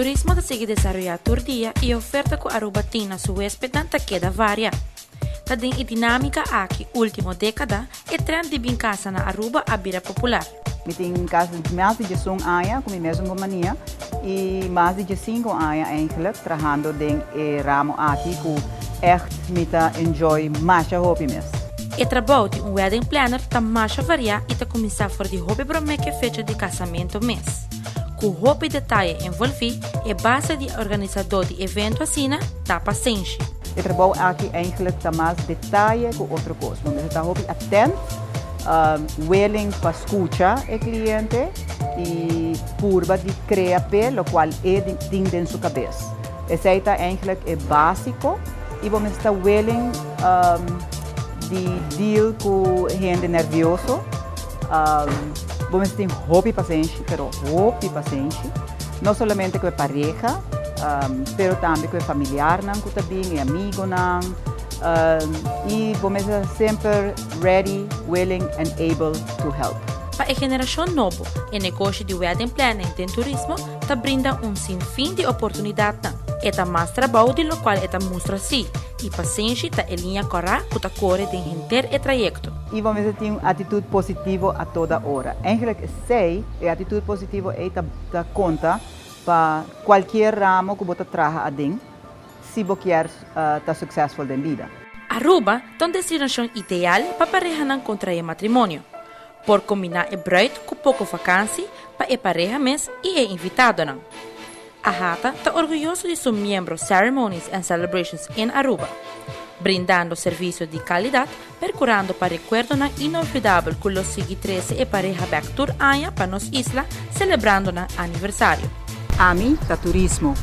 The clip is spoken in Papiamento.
Turismo ta sigui desaroya tur dia y e oferta cu Aruba tin na su huespednan ta keda varia. Ta den e dinamica aki ultimo decada e trend di bin casa na Aruba a bira popular. Mi tin casi mas di 11 aña cu mi mesun compania y mas di 5 aña eigenlijk trahando den e ramo aki cu echt mi ta enjoy masha hopi mes. E trabou di un wedding planner ta masha varia y ta cuminsa for di hopi prome cu e fecha di casamento mes. Cu hopi detaye envolvi, e base di organisador di evento asina ta pasenshi. E trabou aki eigenlijk ta mas detaye cu otro cos. Bo mester ta hopi atent, willing pa scucha e cliente y purba di crea pe locual e tin den su cabes. Esey ta eigenlijk e basico y bo mester ta willing di deal cu hende nervioso. Bo mester tin hopi pasenshi, pero hopi pasenshi. No solamente cu e pareha, pero tambe cu e familiarnan cu ta bin, e amigonan. Y bo mester ta semper ready, willing and able to help. Pa e generacion nobo, e negoshi di wedding planning den turismo ta brinda un sinfin di oportunidadnan. E ta mas trabou di locual e ta mustra si, y pasenshi ta e liña cora cu ta core den henter e trayecto. Y bo mester tin un actitud positivo a toda ora. Eigenlijk esey, e actitud positivo ey ta conta pa cualkier ramo cu bo ta traha aden, si bo kier ta succesvol den bida. Aruba ta un destinacion ideal pa parehanan contrae matrimonio. Por combina e bruid cu poco vakantie pa e pareha mes y e invitadonan. AHATA ta orguyoso di su miembro Ceremonies and Celebrations in Aruba, brindando servicio di calidad, percurando pa recuerdonan inolvidabel cu lo sigui trece e pareha bek tur aña pa nos isla, celebrando nan aniversario. Ami ta turismo.